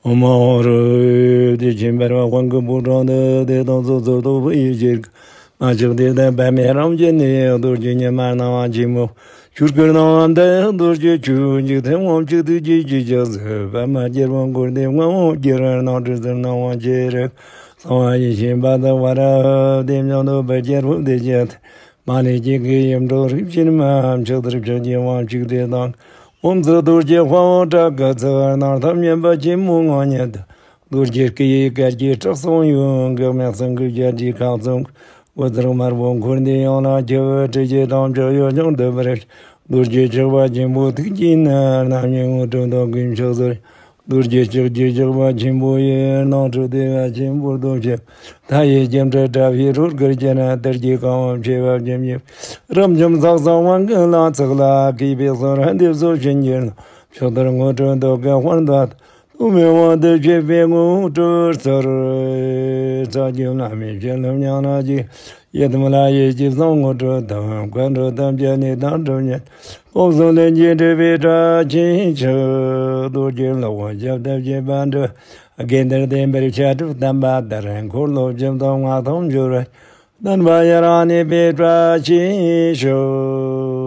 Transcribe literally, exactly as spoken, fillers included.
ཨོཾ་ཨོ་རོ། དེ་བཞིན་འབར་བ་དབང་གི་ཕོ་བྲང་དུ། དེ་དང་ཚོགས་གཙོ་ཏོག་ཕུ་ཡི་ཕྱིར། མ་ཆགས་དེ་དག་པདྨའི་རང་བཞིན་ནི། རྡོ་རྗེ་ཉི་མ་སྣང་བ་ཆེན་པོ། ཆོས་སྐུར་སྣང་བ་འདི་རྡོ་རྗེ་ཆོས། འཇིག་རྟེན་དབང་ཕྱུག་ཐུགས་རྗེའི་སྤྱི་ཆགས་སུ། པདྨ་རྒྱལ་པོ་འཁོར་འདས་མངའ་འོག་གྱུར། སྣང་སྲིད་ཟིལ་གནོན་དབང་ཆེན་རབ། གསང་བ་ཡེ་ཤེས་པ་དག་པར་བབ། དེ་མཉམ་དུ་བུ་རྒྱལ་པོ་དེ་བཞིན་དུ། མ་ལུས་སྐྱེ་དགུའི་ཡིད་འཕྲོག་རིག་བྱེད་མ། ཕྱག་རྡོར་ཕྱག་རྒྱའི་དབང་ཕྱུག་དེ་དང་། ཨོཾ་ཙི་རྡོ་རྗེ་དཔའ་བོ་ཊ་ཀ་ཙི། སྣང་ཐབས་བསྙེན་པ་ཆེན་མོ་ངང་ཉིད་དུ། རྡོ་རྗེ་སྐུ་ཡི་སྐད་ཀྱིས་ཁྲག་འཚང་ཡུལ། འགག་མེད་གསུང་གི་རྒྱ་གྲི་ཁ་ཚོམ། འོད་ཟེར་དམར་པོ་འཁོར་འདས་ཡོངས་ལ་ཁྱབ། ཁྲི་རྗེ་དམ་ཅོག་གཡོ་བྱང་འདུ་བར། རྡོ་རྗེ་ཆགས་པ་ཆེན་པོ་ཐུགས་ཀྱིས་ནི། རྣམ་གཉིས་དངོས་གྲུབ་ཐོབ་གོ་ཕྱག་འཚལ། རྡོ་རྗེ་ལྕགས་ཀྱུ་ཆགས་པ་ཆེན་པོ་ཡི། སྣང་སྲིད་བདེ་བ་ཆེན་པོར་སྟོན་ཞིང་། མཐའ་ཡས་སྐྱེམས་སྤྲུལ་དྲག་པོས་རོལ་གར་གྱིས། གཏེར་གྱི་རྐང་པ་མཆེ་བ་བཅུ་གཉིས། རབ་འབྱམས་ཚོགས་གསོག་དབང་གི་ལྷ་ཚོགས་ལ། གུས་པས་གསོལ་བ་འདེབས་སོ་བྱིན་གྱིས་རློབས། ཕྱག་རྡོར་དངོས་གྲུབ་ཐོབ་གོ་དཔལ་དུ། ཐོགས་མེད་དབང་དུ་བྱེད་པའི་དངོས་གྲུབ་སྩོལ། རྩ་བརྒྱུད་བླ་མའི་བྱིན་རླབས་ཉམས་ལ་གཅིག། ཡི་དམ་ལྷ་ཡི་སྐྱེས་སོང་དངོས་གྲུབ་ཐོབ། མཁའ་འགྲོ་ཐམས་ཅད་ནི་དང་གྲུབ་ཉིད། སྟོང་གསུམ་ལྷན་སྐྱེས་སྤྲུལ་པའི་སྒྲ་ཆེན་ཆིག། རྡོ་རྗེ་སློབ་དཔོན་ཞབས་ལྟ་བྱེད་པ་འདྲ། དགེ་འདུན་བསྟེན་པར་བྱ་གྲུབ་བསྟན་པ་ལྟར། འཁོར་ལོ་བཅུ་བདུན་མངའ་ཐང་འབྱོར་བར། བསྟན་པ་ཡུན་རིང་གནས་པའི་བཀྲ་ཤིས་ཤོག།